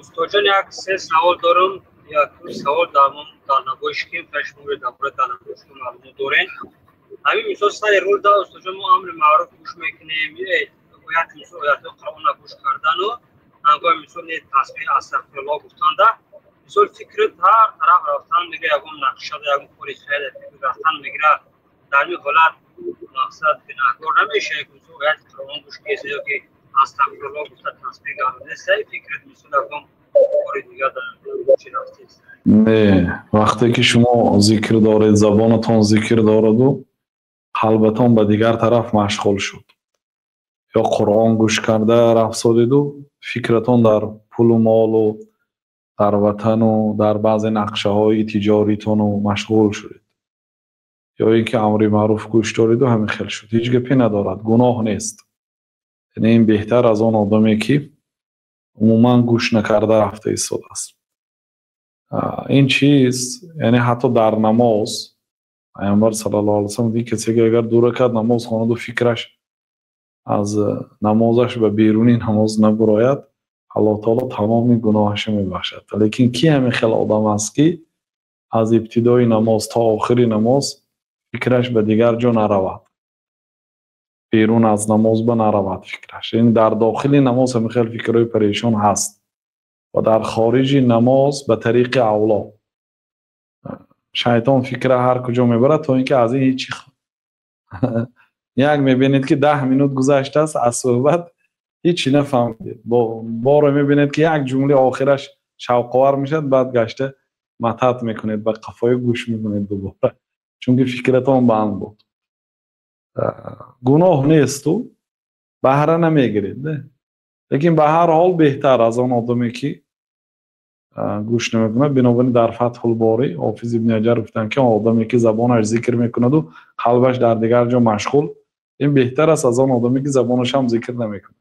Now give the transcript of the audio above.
Устоджон, як се савол дорам. Як савол дар набои шикем шумо дар бораи дар шумо маълумот дорен. Ҳамин мисол, сари рул да, устоджон, мо амри маъруф гӯш мекунем, оят, мисол, оятҳои Қуръонро гӯш кардану ҳангоми, мисол, не тасбеҳ, астағфируллоҳ гуфтанда, мисол, фикрт ҳар тараф рафтан мегира, ягон нақшада, ягон кори хайр фикр рафтан мегира. Дар ин ҳолат, мақсад, гунаҳкор намешавад? Мисол, ояти Қуръон гӯш кеса ё ки астағфируллоҳ гуфта тасбеҳ гардонеста, фикрт, мисол, ягон кори дигар дар чи рафтест? Не, вақте ки шумо зикр доред, забонатон зикр дораду қалбатон ба дигар тараф машғул шуд ё Қуръон гӯш карда рафтсодиду фикратон дар пулу молу, дар ватану дар баъзе нақшаҳои тиҷоритону машғул шудед ё ин ки амри маъруф гӯш дореду ҳамин хел шуд, ҳеҷ гапе надорад, гуноҳ нест. Яъне ин беҳтар аз он одаме, ки умуман гӯш накарда рафта истодааст. Ин чиз, яъне ҳатто дар намоз Паёмбар саллаллоҳу алайҳи васаллам, касе ки агар ду ракат намоз хонаду фикраш аз намозаш ба беруни намоз набурояд, Аллоҳ таоло тамоми гуноҳашро мебахшад. Лекин ки ҳамин хел одам аст, ки аз ибтидои намоз то охири намоз фикраш ба дигар ҷо наравад, берун аз намоз ба наравад фикраш? Яъне дар дохили намоз ҳамин хел фикрҳои парешон ҳаст ва дар хориҷи намоз ба тариқи авло шайтон фикра ҳар куҷо мебарад, то ин ки аз ин ҳеҷ як мебинед, ки 10 минут гузаштааст аз суҳбат, ҳечи нафаҳмидед. Боре мебинед, ки як ҷумлаи охираш шавқовар мешавад, баъд гашта матат мекунед, ба қафои гӯш мекунед дубора, чунки фикратон банд буд. Гуноҳ несту баҳра намегиред, лекин ба ҳар ҳол беҳтар аз он одаме, ки гӯш намекунад. Бинобар ин дар Фатҳулборӣ Ҳофиз Ибни Ҳаҷар гуфтанд, ки он одаме, ки забонаш зикр мекунаду қалбаш дар дигар ҷо машғул, ин беҳтар аст аз он одаме, ки забонаш ҳам зикр намекунад.